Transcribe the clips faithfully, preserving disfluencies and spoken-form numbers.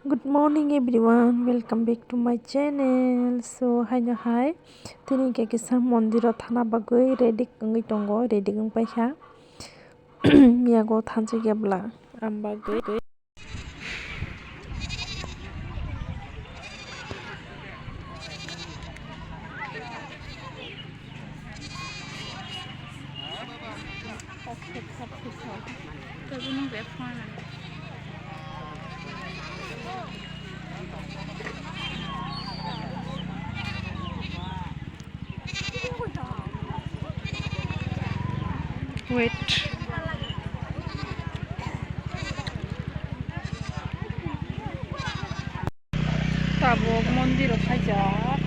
Good morning everyone, welcome back to my channel. So, haino hai, tini khe kisa mondiro thana bagwi ready wngwi tongo, ready wng paikha. Miyago thansa khe bwla, am bagwi. Wait. Tabuk mondiro khaijak.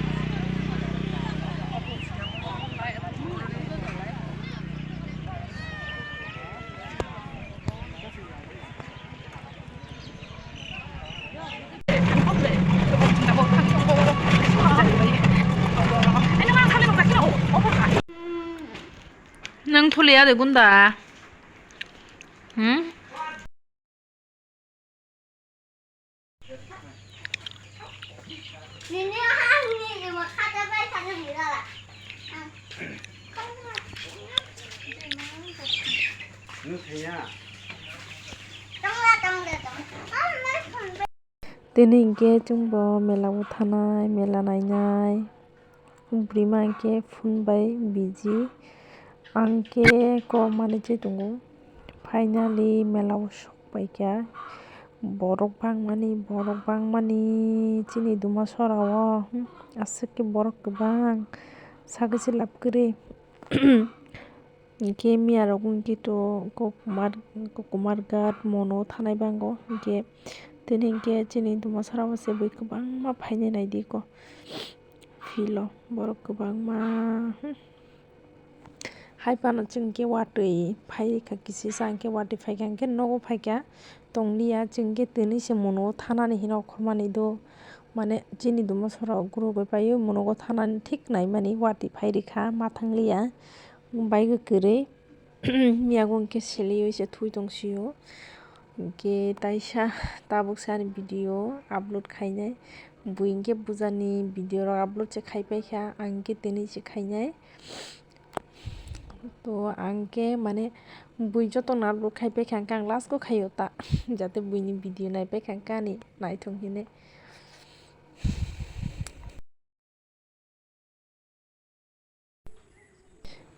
Nwng thuli ya de gunda. Hmm? Tini hinkhe chwngbo mela o thanai, mela nainai. Bwrwima hinkhe phone bai busy. Ang khe kok manwi se tongo. Finally mela o sok paikha. Borok bangmani, borok bangmani chini Dumasora o. Hmm, aswk khe borok kwbang. Sakhe se lab kwrwi. Hinkhe miyarok wngkhe to kokomar, kokomar ghat mono thanai bango. Hinkhe tini hinkhe chini Dumasora o se bui kwbangma phainai naidi ko. Filo borok kwbangma. Hmm. Hai phano chwng khe watwi phai rikha kisa sa, ang khe watwi phaikha, ang khe nogo phaikha. Tongliya, chwng khe tini se mono thanani hino khormani do. Mane chini Dumasora o gurugwi paio monogo thanani thik naimani watwi phai rikha, ma thangliya. Bike kwrwi. Miyago hinkhe seliwi se thui tongsio. Hinkhe taisa tabuk sani video upload khainai. Bui hinkhe bujani video rok upload se khai paikha, ang hinkhe tini se khainai. To ang hinkhe mane bui jotono upload khai paikha, ang last o khaio ta, jate buini video nai paikha ani naithok hinwi.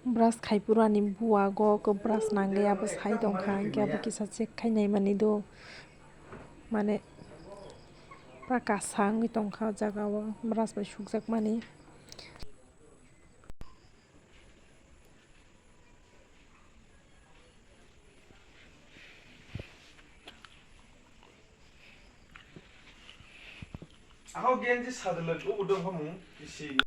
Brush khai phuru ani buwago khe brush nangwi abo sai tongkha, hinkhe abo kisa check khai naimani do, mane pura kasa wngwi tongkha o jaga o brush bai sukjakmani. Ako genji sadilak ubu dong hamu isi.